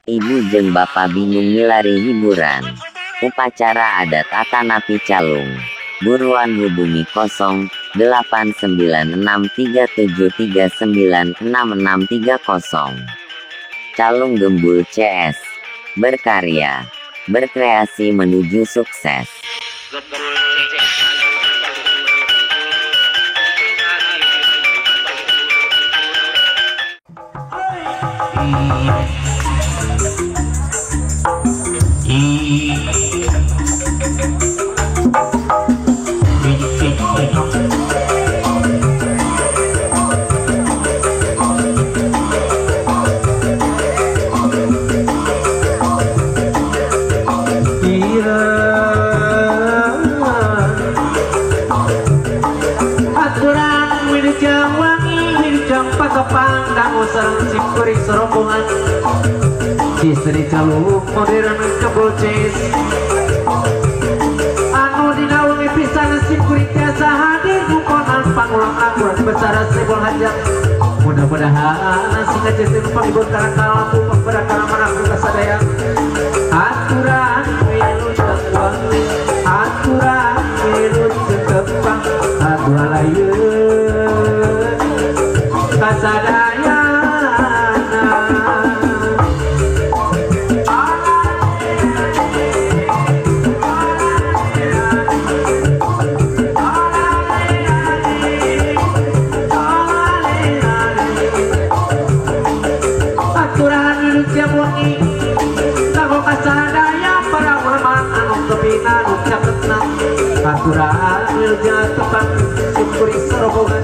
Ibu jeung bapa bingung milari hiburan. Upacara adat atanapi calung. Buruan hubungi 089637396630. Calung Gembul CS. Berkarya, berkreasi menuju sukses. Serombongan Istri calung modern kebocis anu dinaungi pisan simkuring tiasa hadir mukonan pangulang angguran besar sebol hajat mudah-mudahan sing ngajetin panghibur karena kalampu pemberakana manakku kasadaya aturan wilujeng wangi aturan wilujeng tepang aturan layeun kasadaya. Aturan wilujeng tepang syukuri serombongan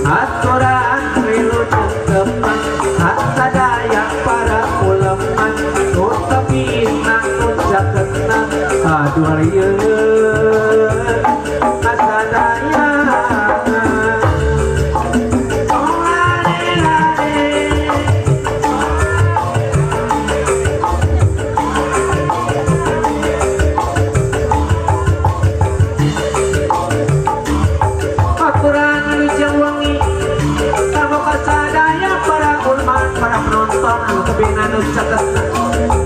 aturan wilujeng tepang sadaya para ulama nu tepina nu caketna aduh ieu kasadaya.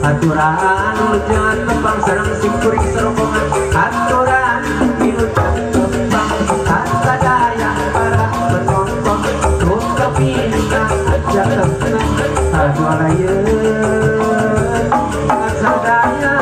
Aturan wilujeng tepang sareng simkuring serombongan aturan wilujeng tepang sadaya para penonton nu tepina caketna aduh layeun kasadaya.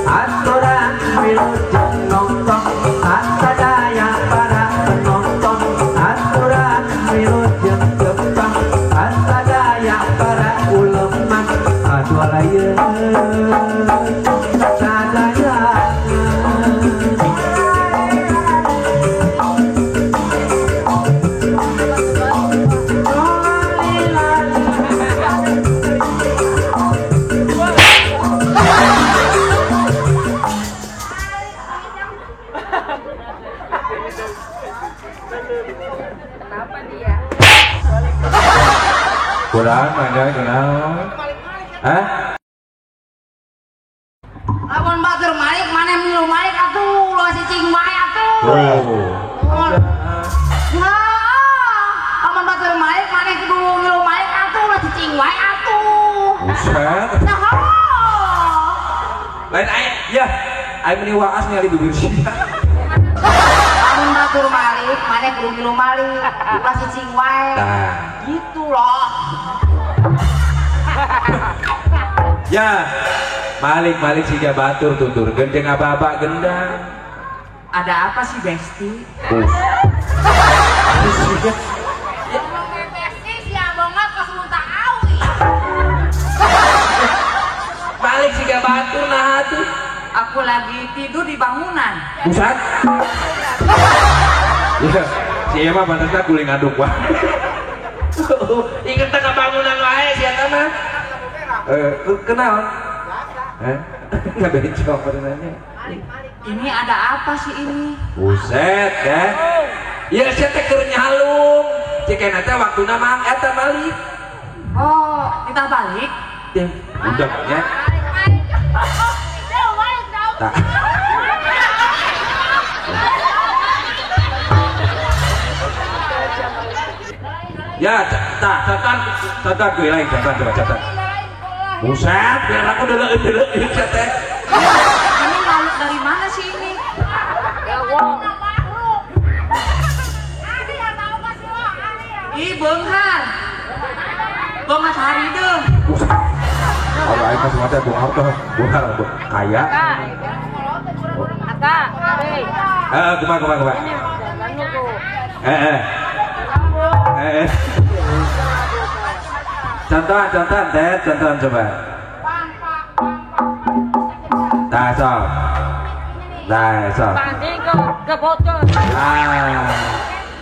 Aturan wilujeng nonton sadaya para penonton aturan wilujeng tepang sadaya para ulama aduh layeun sadaya. Kenapa dia? Kurang ada kenal. Hah? Lamun batur malik maneh milu malik atuh ulah cicing wae atuh. Oh. Nah, lamun batur malik maneh kudu milu malik atuh ulah cicing wae atuh. Buset. Nah. Lain aing ya, aing meni waas ningali bibir sia. Lamun batur malik maneh kudu milu malik ulah cicing wae. Nah. Gitu loh. Ya, malik-malik siga batur tutur gendeng aba-aba gendang. Ada apa sih Besti? Ngomong Besti si abangnya pas muntah awi. Malik siga batur nah tuh. Aku lagi tidur di bangunan. Buset. Ya, si Ema pantasnya guling aduk wah. Inget tengah bangunan wae si eta mah. Kenal? Nggak bencong pada nanya. Ini ada apa sih ini? Buset ya. Ya saya teh keur nyalung. Cekena teh waktuna mang eta balik. Oh, kita balik? Ya, udah ya. Tah. Ya, tah, catatan gue lain, catatan coba catatan. Buset, biar aku deleuh-deleuh teh. Ini laut dari mana sih ini? Ih, beunghar. Beunghar harideung. Kalau aing mah semua teh beunghar tuh, beunghar kaya. Heeh, kumaha. Heeh. Contohan teh, contohan coba. Nah, sok. Nah, sok. Ke bocor. Ah,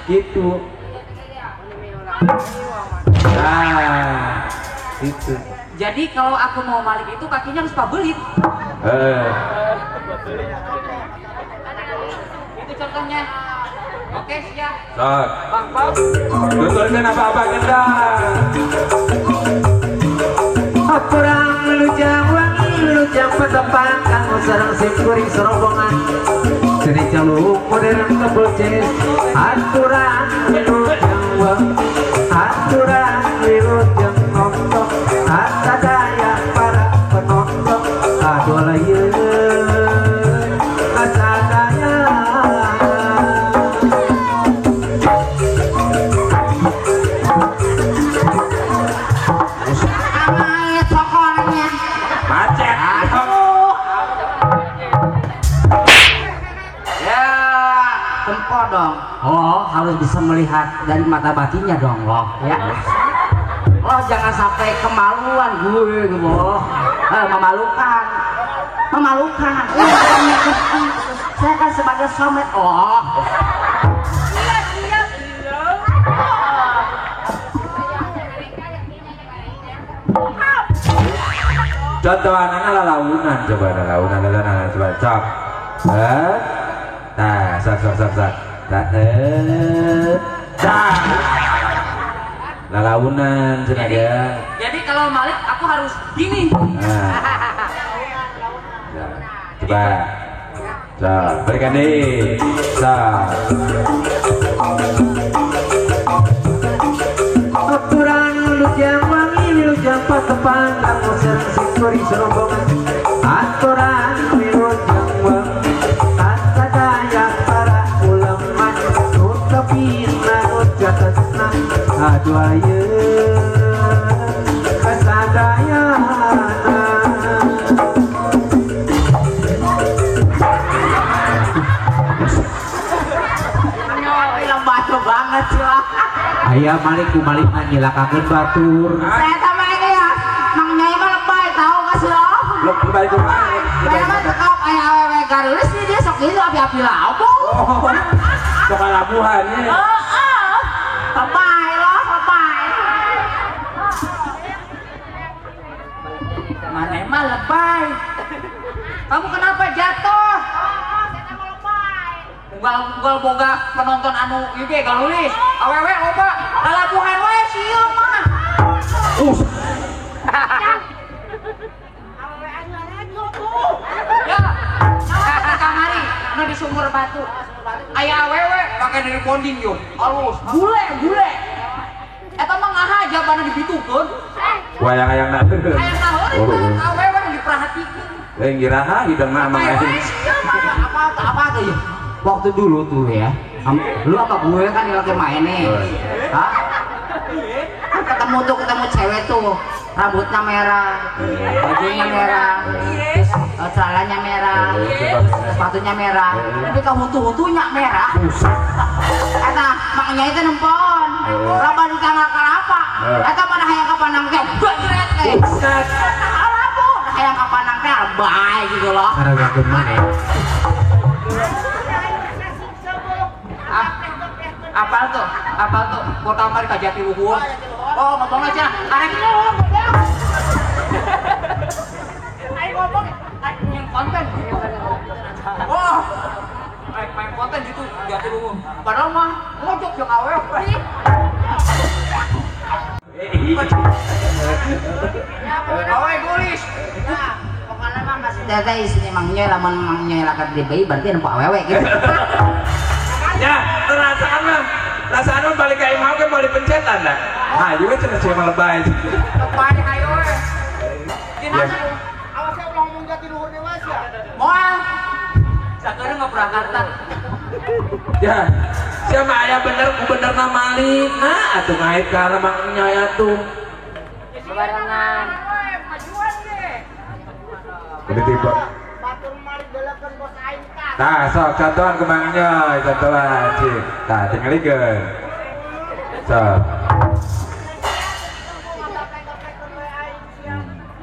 gitu. Nah, gitu. Jadi kalau aku mau balik itu kakinya harus pabelit. Itu contohnya. Oke, siap. Sok. Bang, bang. Tuturkan apa-apa gendang. Kurang lujang wangi lujang petepang kanggo sareng simkuring serombongan seni calung modern kebelces aturan wilujeng weng aturan wilujeng nonton asadaya para penonton adoleun asadaya. Dong, lo harus bisa melihat dari mata batinnya dong lo, ya. Lo jangan sampai kemaluan gue, gitu lo, memalukan, memalukan. Saya kan sebagai somet, oh. Contoh anaknya lalaunan, coba lalaunan, coba cok. Nah, sok. Nah, dah. Lalaunan cenah dia. Jadi kalau malik aku harus gini. Nah. Coba. Coba berikan nih. Sok. Aturan wilujeng wangi wilujeng patepang kanggo sareng simkuring serombongan. Aturan wilujeng wangi asadaya para ulama tutupina catatna aduayeun kasadayana. Batu banget sih lah. Ayah malik ku malik nyilakakeun batur. Saya sama ini ya, Mang Nyai mah lebay tahu gak sih lo? Lebay ku mah. Saya mah tekap aya awewe garulis nih dia sok gitu api-api labu. Oh, sok labuhan ya. Heeh. Lebay loh, lebay. Mana mah lebay. Kamu kenapa jatuh? Unggal boga penonton anu ieu ge galulis. Awewe loba, lalabuhan wae sieun mah. Awewe anu laju tuh. Ya. Kamari nu di sumur batu. Aya awewe pake dari bonding yo. Alus, bule. Eta mah ngaha jabana dibitukeun. Wayang-ayang na. Hayang naon awewe diperhatikeun. Lain giraha hidung mah mah. Apa tuh ya? Waktu dulu tuh ya, lu apa gue kan lagi main nih, hah? Kan ketemu cewek tuh, rambutnya merah, bajunya merah, terus celananya merah, sepatunya merah, tapi ke huntu-huntunya merah. Eta maknya itu nempon, loba di tanggal kelapa, eta mana hayang kapanang teh, bejret teh, alabu, hayang kapanang teh lebay gitu loh. Karena geman ya. Apal tuh, kota mari ka Jatiluhur. Oh, ngomong aja, arek. Awe gulis. Ya, pokoknya mah masih teteh isine Mang Nyoy lamun Mang Nyoy lakat di bayi berarti nempo awewe gitu. Ya, perasaan mah. Perasaan mah balik ka imah ge mau dipencetan dah. Hayu we cenah sia mah lebay. Lebay hayu we. Dina awas ya ulah ngomong jati luhur dewa sia. Moal. Sakeureuh ngapurakarta. Ya, sia mah aya bener ku benerna malik. Nah, atuh ngait ka Mang Nyoy atuh. Barengan. Udah tiba. Batur malik delekeun bos aing tah. Tah, sok contohan ke Mang Nyoy, contohan cik. Tah, tingalikeun. Sok.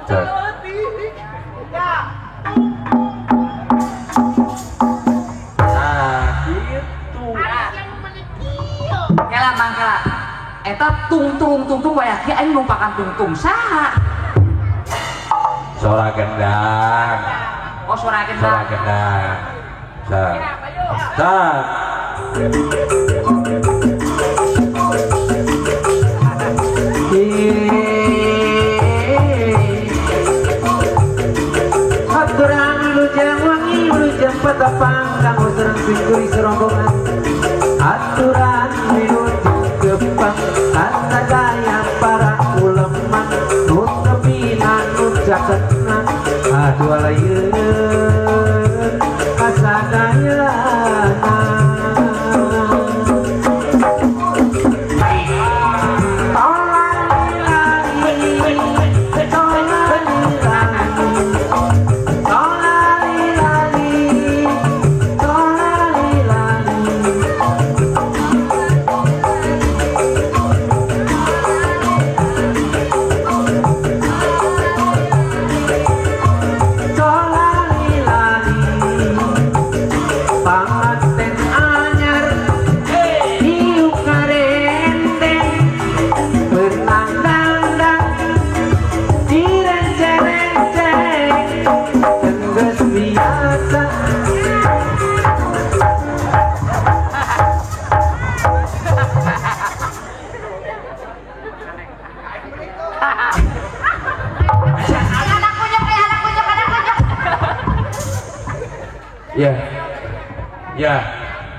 Sok. Nah, gitu. Kela Mang kela. Eta tung tung tung wayah kieu aing numpakan tung saha? Suara gendang. Oh, suara gendang. Suara gendang. Sok. Sok. Aturan wilujeng wangi wilujeng patapang kanggo sareng singkuri serombongan. Aturan wilujeng kepang kasadaya para ulema nu tepina nu caketna aduh alayeun kasadayana. Ya, ya,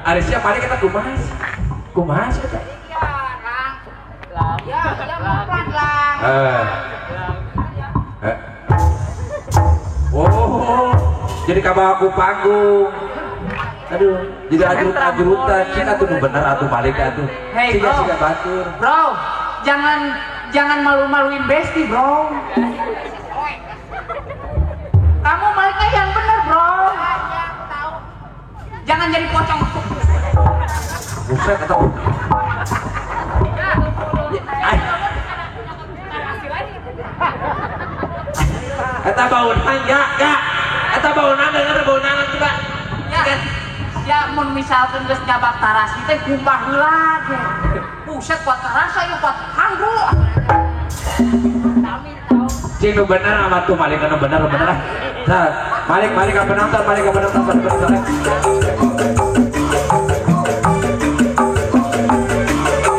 Arisnya paling kita kumas, kumas eta. Iya, Lang. Ya, ya ngumpet Lang. Oh, jadi kabar aku panggung. Aduh, jadi ajrut-ajrutan, cik atuh nu bener atuh balik atuh. Hey, bro. Siga batur. Bro, jangan malu-maluin besti, bro. Kamu baliknya yang bener, bro. Jangan jadi pocong. Buset atau eta baunan ya, ya. Eta baunan denger baunan coba. Ya. Ya mun misalkan geus nyabak tarasi teh kumbah heula ge. Buset kuat tarasa ieu kuat hanggu. Cing nu bener amat tuh malik nu bener bener. Nah, malik malik ka penonton, malik ka penonton, penonton.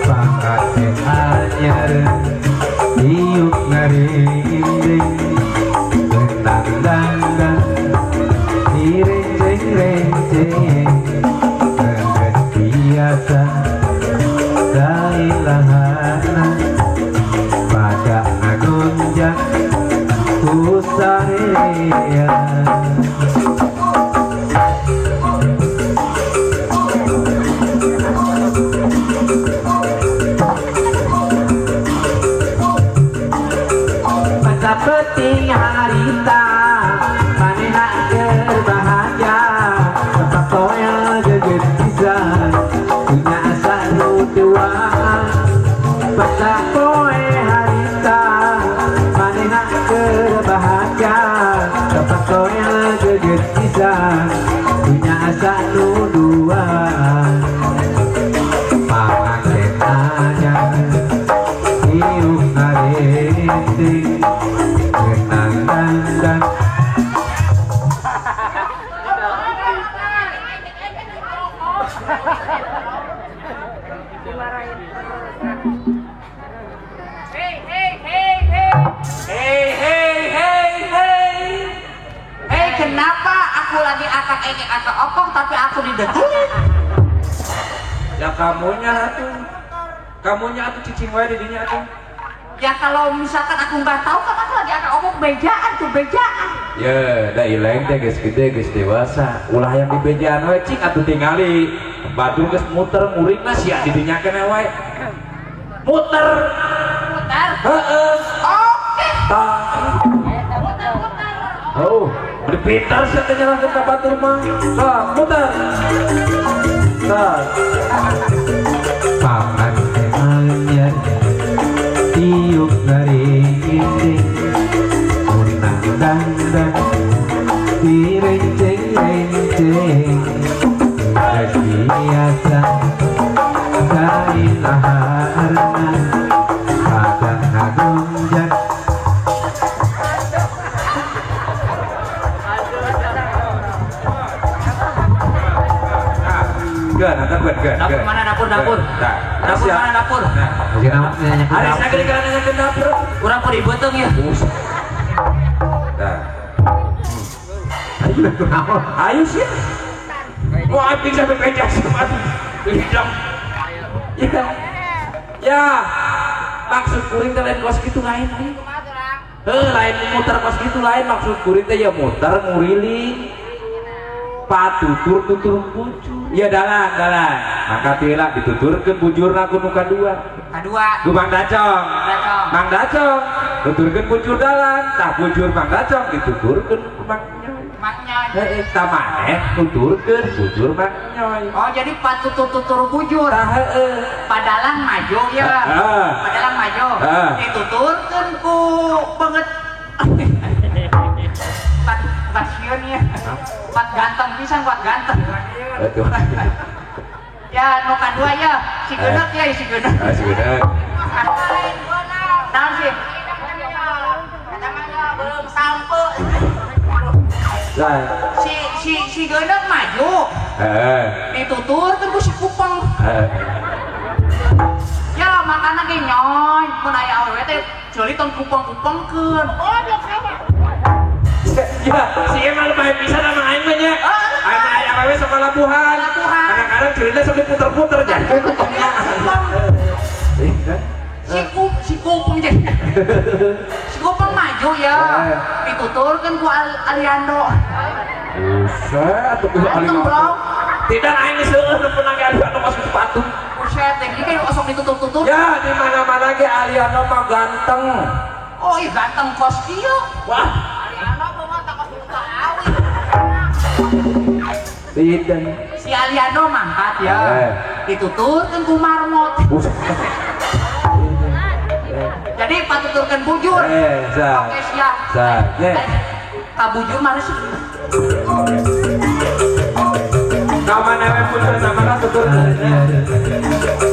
Pangaten anyar diuk ngarinding gendang dangdang direnceng-renceng geus biasa dailahana pada ngagonjang ku sarea. Penting harita manehna keur bahagia tetap toel geget pisan punya asa nu duaan pada poe harita manehna keur bahagia tetap toel geget pisan punya asa nu duaan pangaket anyar ieu ngarinting dan Hey hey hey hey. didetulin. Ya kamunya atuh. Kamunya atuh cicing wae di dinya atuh. Ya kalau misalkan aku nggak tahu kan aku lagi akan omong bejaan tuh bejaan. Ya, da ileng teh geus gede geus dewasa. Ulah yang di bejaan wae cing atuh tingali. Batur geus muter muringna sia di dinya keneh wae. Muter. Muter. Heeh. Oke. Tah. Muter-muter. Oh, beri pintar sia teh nyalahkeun ka batur mah. Tah, muter. Tah. Pangan teh anyar tiup ngariinding unang dandan direnceng-renceng biasa kailaharna padang ngagonjang. Dapur mana dapur dapur? Dapur mana dapur? Ada sakit di kalangan ke dapur. Kurang peribeteng ya. Nah. Ayo, ayo sih. Wah, aing sampai becak sama hidang. Ya. Ya. Maksud kuring teh lain kos kitu lain. Heuh, lain muter kos kitu lain maksud kuring teh ya muter nguriling. Patutur tutur bujur. Ya dalan dalan. Maka tila dituturkeun bujurna ku nu kadua. Kadua. Ku Mang Dacong. Mang Dacong tuturkeun bujur dalan. Tah bujur Mang Dacong dituturkeun ku Mang Nyoy. Mang Nyoy. Heuh, tah maneh tuturkeun bujur Mang Nyoy. Oh, jadi patutur tutur bujur. Tah heueuh. Padalang maju ya. Padalang maju. Dituturkeun ku banget. Pat sieun ya. Pat ganteng pisan, pat ganteng. Ya, nu kadua ya, si geuneuk ya, si geuneuk. Ah, si geuneuk. Naon sih? Belum sampe. Si si si geuneuk maju. Heeh. Dituturkeun ku si kupeng. Heeh. Ya, makana ge nyoy, mun aya awewe teh ceuli tong kupeng-kupengkeun. Oh, belum sama. Ya, si emang lebih bisa sama aing mah nya. Aing mah aya awewe sok labuhan. Kadang-kadang ceulina sok diputer-puter jadi kupengnya. Si kupeng jadi. Si kupeng maju ya. Dituturkeun ku Aliando. Buset, atuh ku Aliando. Tidak aing geus seueuh nu pernah ge Aliando masuk sepatu. Buset, teh ieu kan osok ditutup-tutup. Ya, di mana-mana ge Aliando mah ganteng. Oh, iya ganteng kos kieu. Wah. Tidak. Si Aliando mangkat ya. Dituturkeun ku marmot. Jadi patuturkeun bujur. Oke siap. Ka bujur mana sih? Ka mana we bujur sama ka tuturkeun.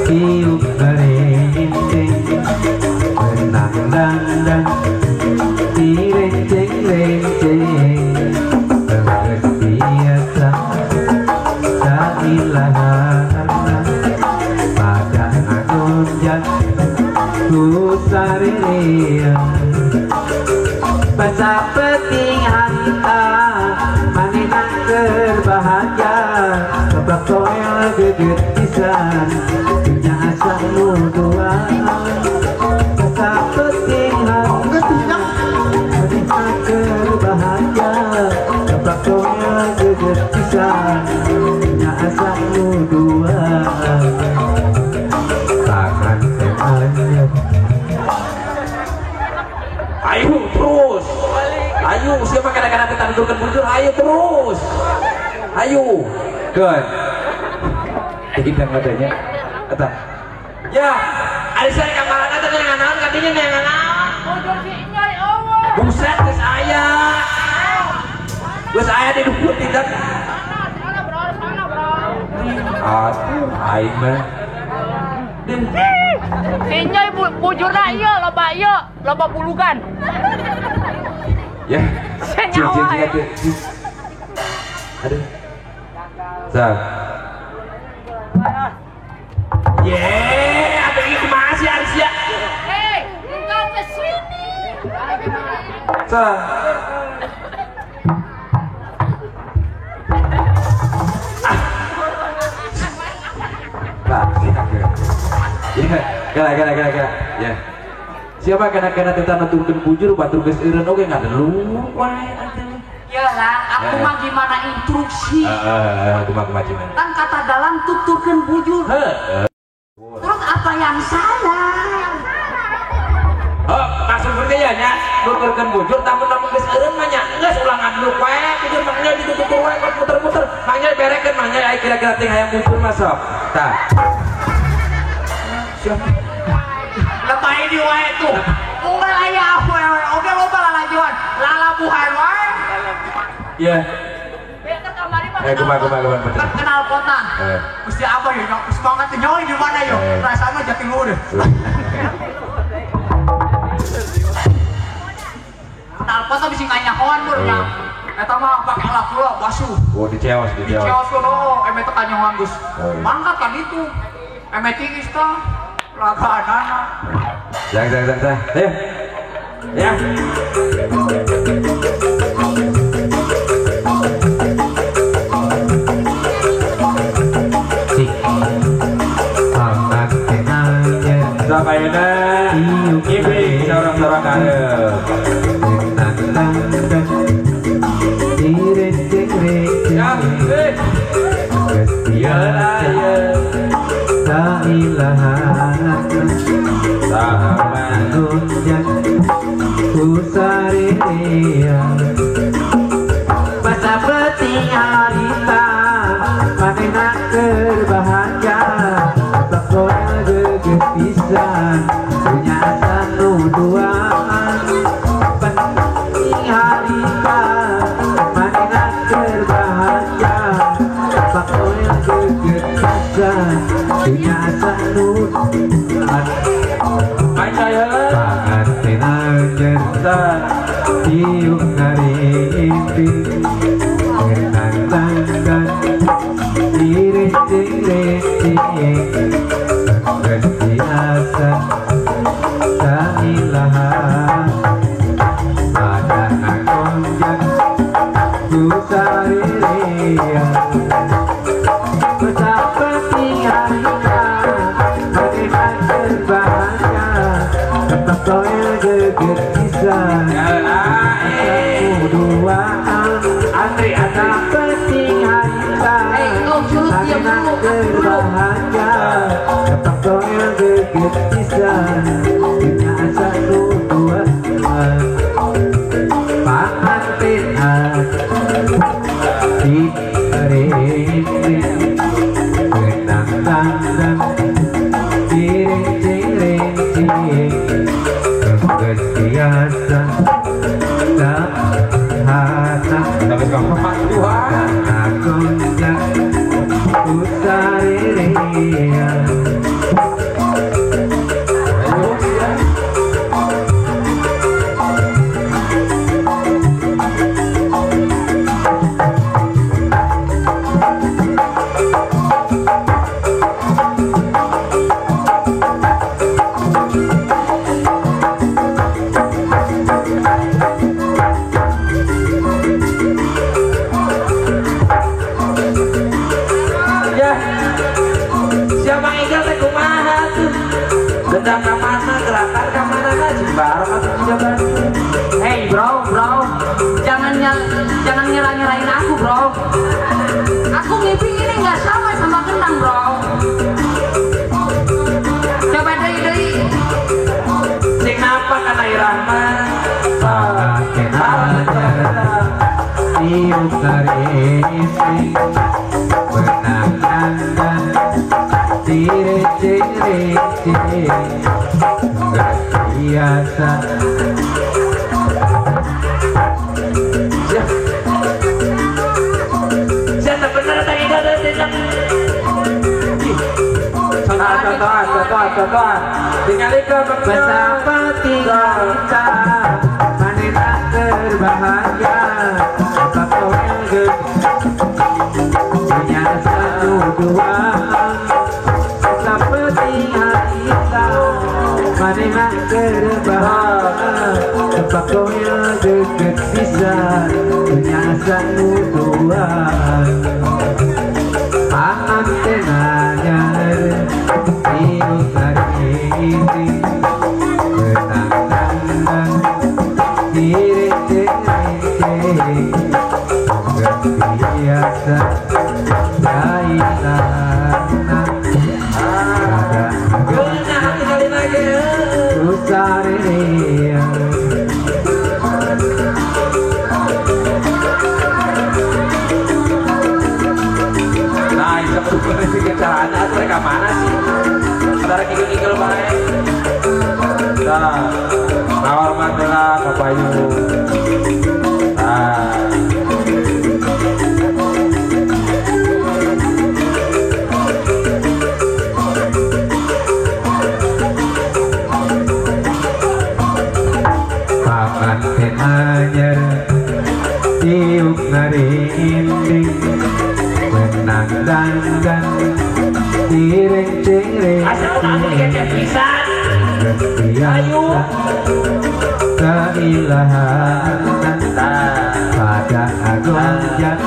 Tiup ngariinding benang dandan direnceng-renceng biasa sailaharna padang ngagonjang ku sarerea basa penting harita manehna keur bahagia sebab toel geget pisan nya asa nu dua basa penting harita manehna keur bahagia sebab toel geget pisan nya asa nu dua tangan teh anyar. Ayo terus. Ayo, siapa kadang-kadang kita tuturkan bujur, ayo terus. Ayo. Good. Kita adanya. Eta. Ya, Alisa kamarana teh neangan naon kadinya neangan naon? Bujur si Inyoy eueuh. Buset geus aya. Geus aya di dukur tidak. Sana bro, sana bro. Atuh aing mah. Si Inyoy bujurna ieu loba ieu, loba bulugan. Ya. Cing cing. Aduh. Sah. Ye, ada ini kumaha sih Arsia? Hei, engkau ke sini. Sah. Ah. Kala. Ya. Siapa kena-kena tentang nuturkeun bujur batur geus eureun oge ngadeluk wae atuh. Ya lah, aku mah gimana instruksi. Heeh, kumaha cenah. Kan kata dalang tuturkeun bujur. Heeh. Terus apa yang salah? Oh, maksud berarti ya nya nuturkeun bujur tapi lamun geus eureun mah nya geus ulah ngadluk wae bujur mah nya ditutur wae muter-muter mah nya berekeun mah nya aya kira-kira ting hayang bujur mah sok. Tah. Siapa? Lepai di wae tuh. Unggal aya awewe oge loba lalajuan, lalabuhan wae. Iya. Kumaha kenal kota. Mesti apa ya? Semangat nyoi di mana yo? Rasanya jati luhur deh. Kenal kota bisa nganyahoan bur nya. Eta mah pake alat pula basuh. Oh, diceos. Diceos kono, eme teh kanyahoan geus. Mangkat kan itu. Eme tingis tah. Lagaanana. Jang. Ayo. Ya. Sabayana ngibing sorang-sorang karep. Ya, Punya satu duaan penting harita manena terbahagia pakoel geget pisan punya satu duaan panganten anjen tiup ngarimpi ngenang tanggan direncing-rencing biasa sailaha pada akonjak kusariria seperti harita bagaimana terbahagia tempat toel geget pisan duaan antri seperti harita bagaimana terbahagia tempat toel geget pisan punya satu dua panganten di rinting genang tandang dirincing-rincing geus biasa tak hata akonjak usariria. Hey bro, jangan ngira-ngirain aku bro. Aku ngimpi ini nggak sama sama kenang bro. Coba deh. Sing napa kana irama? Tiup ngarimpi benang tandang direcing-recing gak biasa. Siapa bener tadi ada tidak? Contohan. Tinggalikeun Bersama tiga manena terbahagia punya satu dua seperti harita manena terbahagia tempat koel deket pisan punya satu dua panganten anyar tiup ngarimpi Direnceng-renceng biasa kailana Geunah tinggalin lagi Usarerea. Nah, isa kudu sih kecaraan mereka mana sih? Antara ngigel-ngigel bae. Nah, nawar mandela ka payu. Nah. Panganten anyar tiup ngarinding menang dandan direnceng-renceng Asal aku dikecek pisan. Ayo keilahanan pada agonjang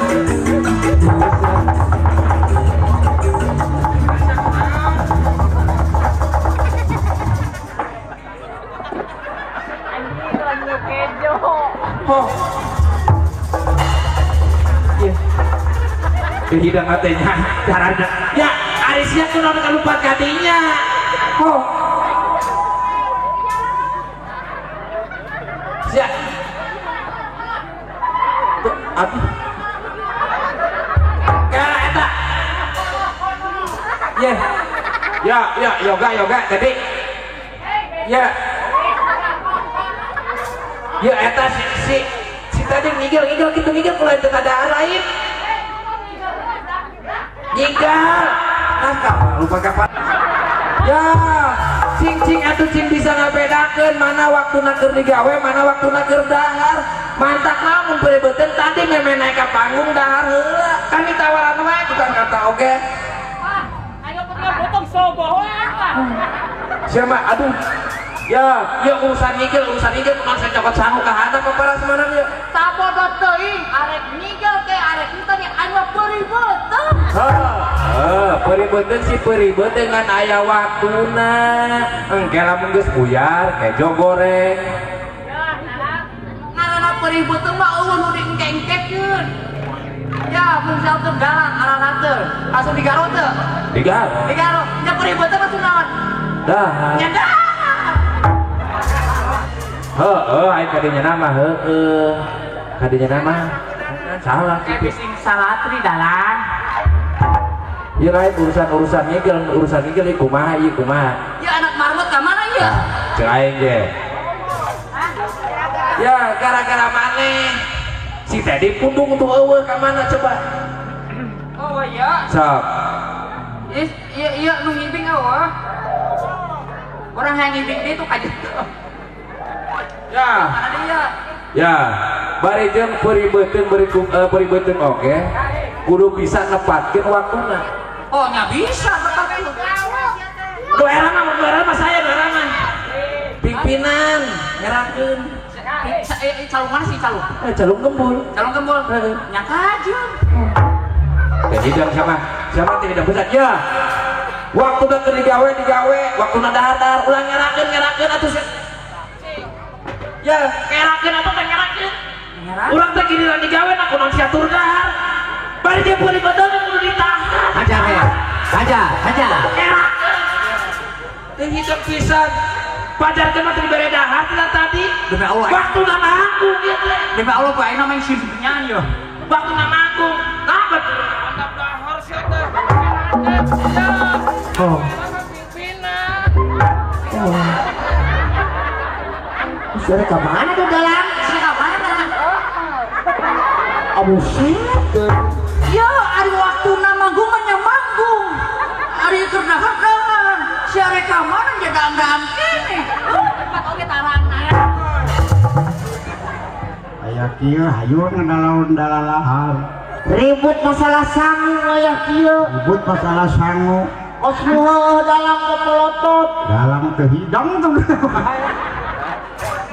Oh. Iya. Hidang katanya caranya. Ya, Arisnya tuh naon kalupat kadinya. Oh. Sia. Tuh, atuh. Kela eta. Ya. Ya, ya, yoga, yoga tadi. Ya. Ya eta si tadi ngigel-ngigel gitu ngigel kalau itu ada lain. Ngigel. Nah, lupa kapan. Ya, cing-cing atuh cing bisa ngabedakeun mana waktuna keur digawe, mana waktuna keur dahar. Mantak lamun perebeuten tadi meme naik ka panggung dahar heula. Kan ditawaran wae bukan kata oge. Ah, ayo putra potong soboh we ah. Siapa? Aduh. Ya, ya urusan ngigel kunaon saya cokot sangu ka handap para semanan ya. Sabodo teuing arek ngigel teh arek henteu nih anu peuribeuteun. Heeh, peuribeuteun si peuribeuteun ngan aya waktuna. Engke lamun geus buyar kejo goreng. Ngaranna peuribeuteun mah eueuh nu diengke-engkekeun. Ya, mun saltun dalang arana teu. Langsung digaro teu. Digaro. Digaro. Nya peuribeuteun mah naon? Dahar. Nya dahar. Heeh, aing kadinya nama heeh. Kadinya nama salah gitu. Bising salatri dalang. Ieu lain urusan-urusan ngigel, urusan ngigel ieu kumaha ieu kumaha. Ya anak marmut ka mana ieu? Nah, ceuk aing ge. Ya gara-gara maneh si Teddy pundung tuh eueuh ka mana coba? Oh iya. Sok. Ih, iya iya nu ngibing eueuh. Orang yang ngibing dia tuh kajian. Ya. Ya, bari jeung peuribeuteun peuribeuteun oge kudu bisa nepatkeun waktuna. Oh, nya bisa nepatkeun. Nu era mah saya nu era mah. Pimpinan ngerakeun. Calung mana sih calung? Calung gembul. Calung gembul. Heeh. Nya kajeun. Teh hidang sama sama teh hidang pusat. Ya. Waktuna keur digawe digawe, waktuna dahar-dahar ulah ngerakeun atuh. Ya, ngerakeun atuh teh ngerakeun. Urang teh giliran digawe na kunaon siatur dahar. Bari jeung peuribeuteun kudu ditahan. Hajar ya. Hajar, hajar. Ngerakeun. Teu hidep pisan. Pajar teh mah teu dibere dahar tina tadi. Demi Allah. Waktuna manggung ieu teh. Demi Allah ku aing mah sieun sebenyan yo. Waktuna manggung. Nah, batur handap dahar sia teh. Oh. Oh. Suara ke mana tuh dalang? Suara ke mana dalang? Abuset. Ya, ari waktuna manggung mah nya manggung. Ari keur dahar-dahar. Si arek ka mana nya daam-daam kene. Tempat oge tarangna. Aya kieu hayu ngedalaun dalalahar. Ribut masalah sangu aya kieu. Ribut masalah sangu. Os nu heueuh dalang kepelotot. Dalang teu hidang tuh.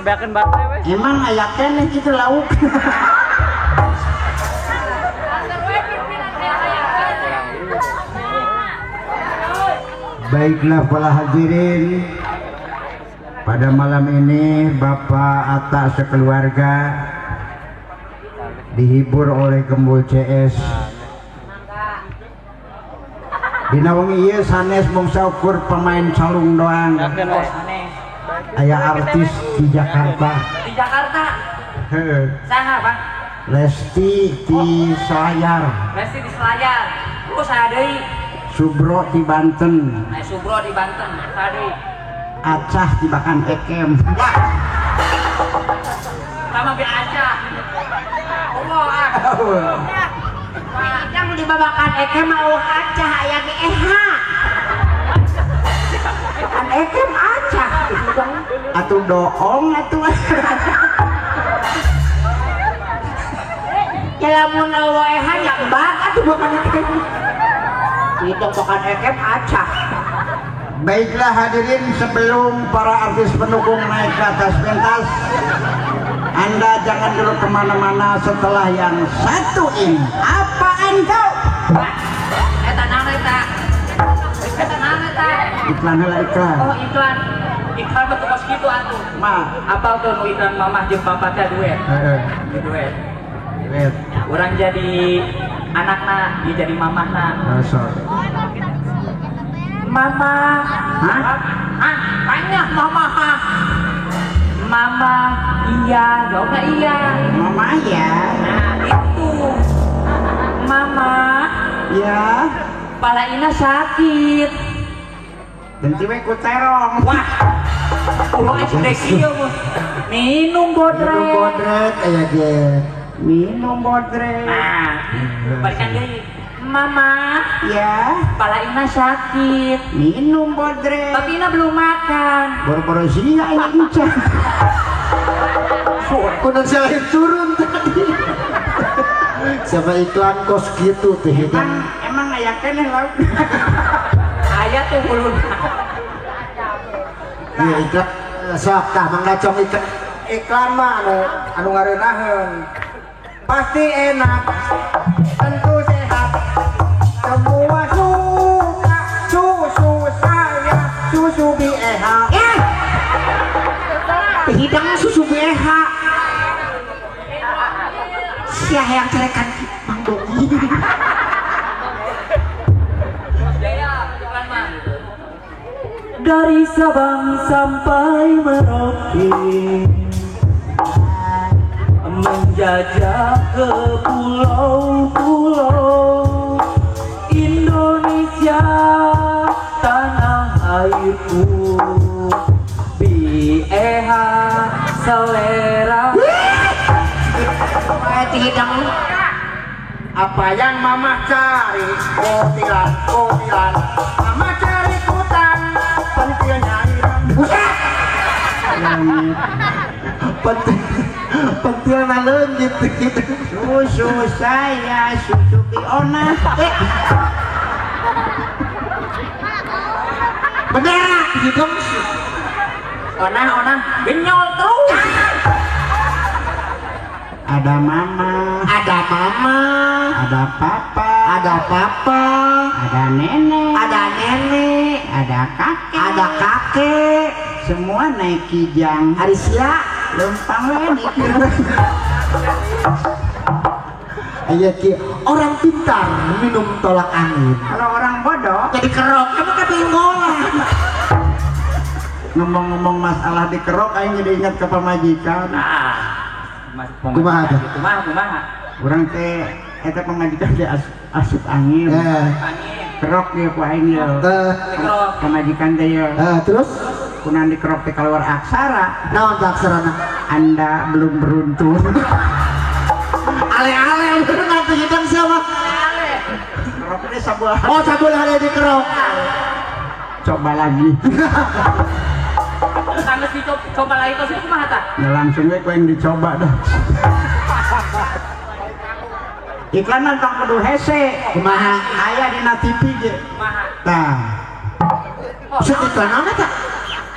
Beakeun baterai we. Emang aya keneh kitu lauk. Baiklah para hadirin, Pada malam ini Bapak Atta sekeluarga dihibur oleh Gembul CS. Dina wengi ieu sanes mung saukur pemain calung doang. Aya artis di Jakarta. Di Jakarta. Heeh. Saha, Bang? Lesti di Selayar. Lesti di Selayar. Oh, saha deui? Subro di Banten. Nah, Subro di Banten. Saha deui? Acah di Bakan Ekem. Wah. Sama be Acah. Allah ah. Yang di Babakan Ekem mau Acah aya ge eha. Kan Ekem Acah. Atuh doong atuh. Ya lamun eueuh eha nya bak atuh Babakan Ekem. Itu Babakan Ekem Acah. Baiklah hadirin, sebelum para artis pendukung naik ke atas pentas, Anda jangan dulu kemana-mana setelah yang satu ini. Apaan kau? Eta naon eta? Eta naon eta? Iklan heula iklan. Oh iklan. Iklan mah kos kitu atuh. Ma, apal tuh nu iklan mamah jeung bapak teh duet. Heeh. Duet. Duet. Urang jadi anakna, dia jadi mamahna. Oh, sorry. Mama, hah? Hah? Banyak mama. Mama, iya, jawabnya iya. Mama ya. Nah itu. Mama, ya. Pala Ina sakit. Benci we ku terong. Wah. Ulah gede kieu mah. Minum bodrek. Minum bodrek aya ge. Minum bodrek. Nah, balikan deui. Mama, ya, pala Ina sakit. Minum bodrek. Tapi Ina belum makan. Boro-boro sia ini encan. Kudu saya turun tadi. Sama iklan kos gitu teh. Emang aya keneh lauk. Aya tuh huluna. Iya iklan sok tah Mang Dacong iklan. Iklan mah anu ngareunaheun. Pasti enak, tentu sehat. Semua suka susu saya, susu BH. Hidang susu BH. Sia yang cerekan Mang Dogi. Dari Sabang sampai Merauke, menjajah ke pulau-pulau Indonesia tanah airku. BEH selera. Hidang. Apa yang mama cari? Kotilan, kotilan. Mama cari kutang, pentilnya hilang. Buset. Pentilnya leungit gitu. Susu saya, susu Biona. Bendera hidung. Onah, onah, genyol terus. Ada mama, ada mama, ada papa, ada papa, ada nenek, ada nenek, ada kakek, ada kakek. Semua naik kijang. Hari sia lempang we. Aya ki orang pintar minum tolak angin. Kalau orang bodoh jadi kerok. Kamu kebingungan. Ngomong-ngomong masalah dikerok, aing jadi ingat ke pamajikan. Nah. Kumaha teh? Kumaha kumaha? Urang teh eta pamajikan teh asup angin. Kerok ieu ku aing ieu. Pamajikan teh ieu. Terus kunaon dikerok teh keluar aksara. Naon teh aksarana? Anda belum beruntung. Ale-ale nanti hidang siapa? Kerok teh sabulah. Oh, sabulah dikerok. Coba lagi. Tangges dicoba lagi terus itu kumaha tah? Ya langsung we ku yang dicoba dah. Iklan tentang kudu hese. Kumaha? Aya dina TV ge. Kumaha? Tah. Maksud iklan naon eta?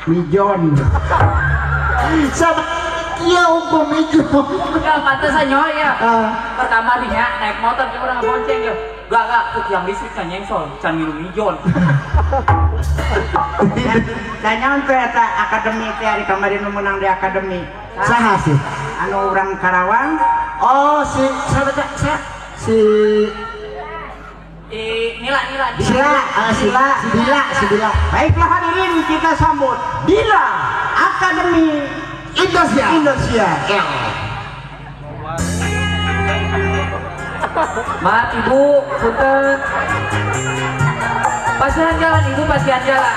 Mijon. Sama kieu hukum mijon. Ya pantesan nyoy ya. Pertama dinya naik motor ke urang ngebonceng ya. Gak, tiang listrik can nyengsol, can minum mijon. Tanya teh eta akademi teh ari kamari nu meunang di akademi. Saha sih? Anu urang Karawang. Oh, si saha si Nila Sila, si Dila. Baiklah hadirin, kita sambut Dila Akademi Indonesia. Maaf Ibu, punten. Pasihan jalan Ibu, pasihan jalan.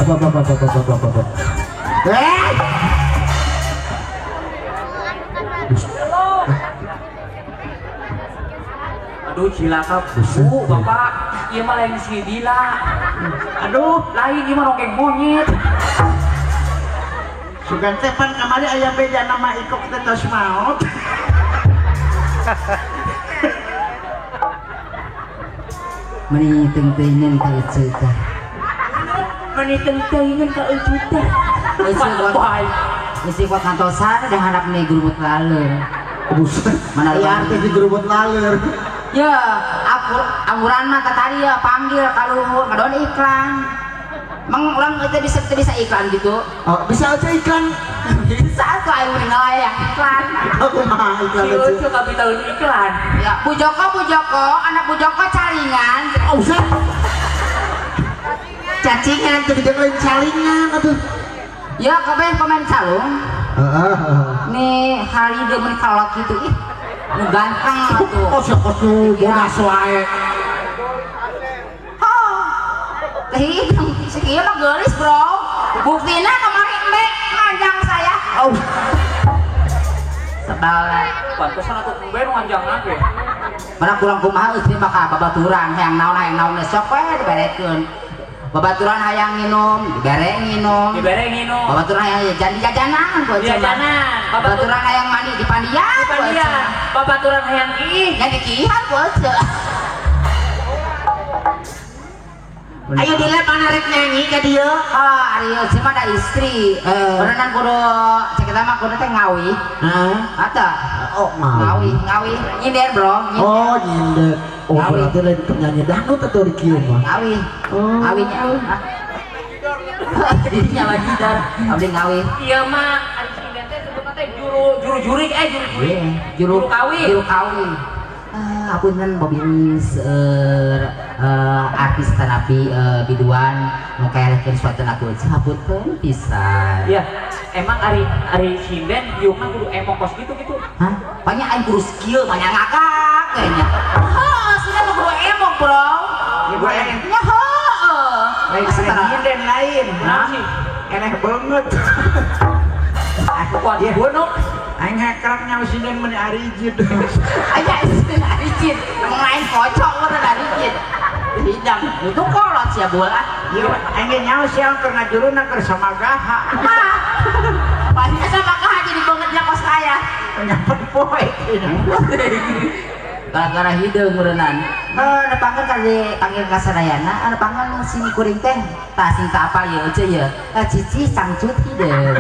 Apa. Aduh cilaka Bu, Bapak, ieu mah lain si Dila. Aduh, lain ieu mah rongkeng monyet. Sugan teh pan kamari aya beja nama ikok teh tos maot. Meni teuing-teuingan ka eceu teh. Meni teuing-teuingan ka eceu teh. Isi kuat kantosan ada harap nih gerubut laler. Buset. Mana ya artis di gerubut laler. Ya, aku angguran mah tadi ya panggil kaluhur ngadon iklan. Mang orang itu bisa iklan gitu. Oh, bisa aja iklan. Bisa tuh aing ngalayang iklan. Aku mah iklan aja. Si Ucu kami tahu iklan. Ya, Bu Joko, anak Bu Joko calingan. Oh, buset. Cacingan tuh dia lain calingan atuh. Ya, kabeh pemain calung. Nih hari dia mun kalot gitu ih. Nu ganteng atuh. Oh, siapa tuh bodas wae. Oh. Teh, si ieu mah geulis, Bro. Buktina kamari embe nganjang saya. Oh. Sebal. Pantesan atuh embe nu nganjangna ge. Mana kurang kumaha euy mah ka babaturan hayang naon sok we diberekeun. Babaturan hayang nginum, dibere nginum. Dibere nginum. Babaturan hayang jajan jajanan, jajanan. Babaturan hayang mandi di pandian, di pandian. Babaturan hayang kiih, nya dikiihan bocah. Ayo Dila mana rek nyanyi ka dieu? Oh, ari ieu mah da istri. Beneran kudu cek eta mah kudu teh ngawi. Heeh. Ata. Oh, ngawi, ngawi. Nyinder, Bro. Nyinder. Oh, nyinder. Oh, berarti lain penyanyi dangdut atau di kieu mah? Ngawi. Oh. Ngawinya. Jadinya lagi dar. Abdi ngawi. Ieu mah ari nyinder teh sebutna teh juru jurik juru jurik. Juru kawi. Juru kawi. Apunten bobin artis tanapi biduan nu kaelehkeun suatu aku hapunten pisan. Iya, emang ari sinden ieu mah kudu emok kos gitu gitu. Hah? Banyak aing kudu skill banyak ngakak kayaknya. Heuh, sudah mah kudu emok, Bro. Ibu emok. Ya heuh. Lain sinden lain. Nah sih, eneh banget. Aku kuat bonok. Aing hekrak nyawa sinden meni arijit. Aya sinden arijit, emang lain kocok meureun arijit. Hidang, itu kolot sia bola. Ieu aing ge nyawa sia keur ngajuruna keur samagaha. Pasti samagaha jadi bangetnya kos saya. Nyapet poe. Gara-gara hideung meureunnan. Heuh, nepangkeun ka di panggil ka sadayana, nepangkeun sini kuring teh. Tah sing teu apal ieu euceu ieu. Cici cangcut hideung.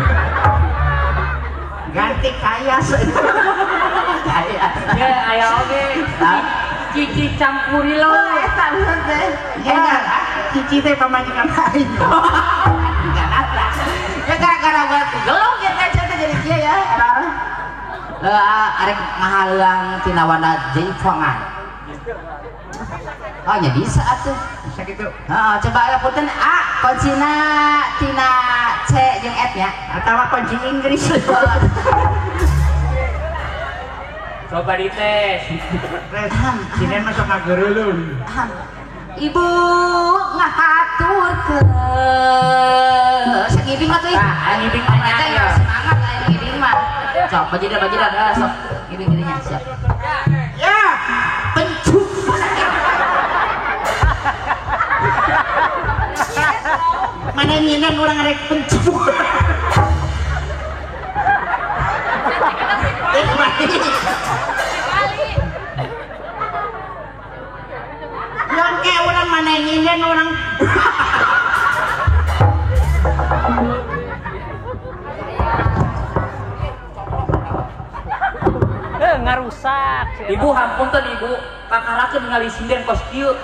Ganti kaya kaya ya aya oge Cici campurilo eta bener teh ya Cici teh pamajikan aing ya gara-gara buat gelung ya teh jadi kieu ya arek ngahalang tina wanda jaipongan. Oh nya bisa atuh bisa gitu. Heeh, coba ya punten A kuncina tina C jeung F nya atawa kunci Inggris. Coba dites. Tes. Sinen masuk ngagereulun. Ibu ngahaturkeun. Sangibing atuh ih. Tah, ngibing mah eta ya semangat aya ngibing mah. Sok bajidar sok ngibing dirinya siap. Ya, pencuk. Mana nyinan orang rek pencuk. Yang kayak orang mana aing nyinden urang. Ngarusak. Ibu hampunten ibu, kakarakeun ningali sinden kos kieu.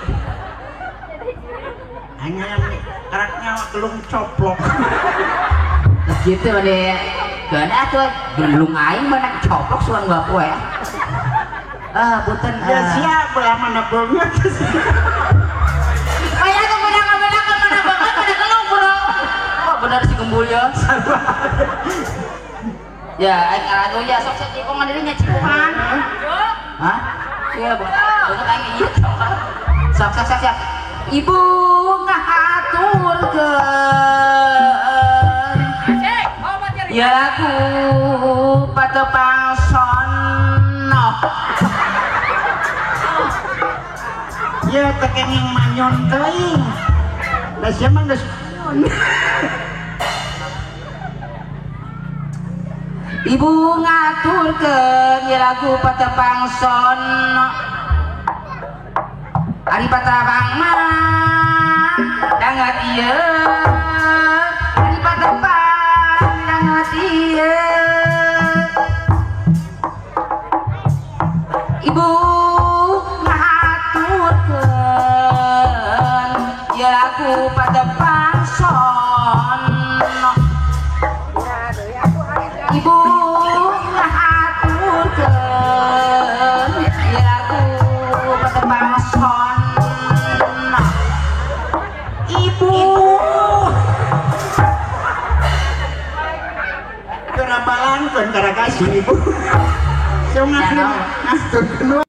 Aing hayang karak nyawa gelung coplok. Geus kitu mah geun atuh gelung aing mah coplok suan gua poe. Ah, punten. Ya siap belah mana banget. Kayak aku benak-benak mana banget pada gelung, bro. Kok bener si gembul ya? Ya, aing ngaragu ya sok sok cikongan dirinya cikongan. Hah? Iya, banget aing ieu sok. Sok sok sok. Ibu ngahaturkeun. Ya lagu patepang sono. Ya tekenging manyon teuing. Da sia mah geus manyon. Ibu ngaturkeun ieu lagu patepang sono. Ari patepang mah dangat ieu. Ari patepang dangat ieu. Ibu ngaturkeun ieu lagu patepang sono. Ibu ngahaturkeun ieu lagu patepang sono. Ibu kerabalankeun karakasih ibu. Sung ngaturkeun.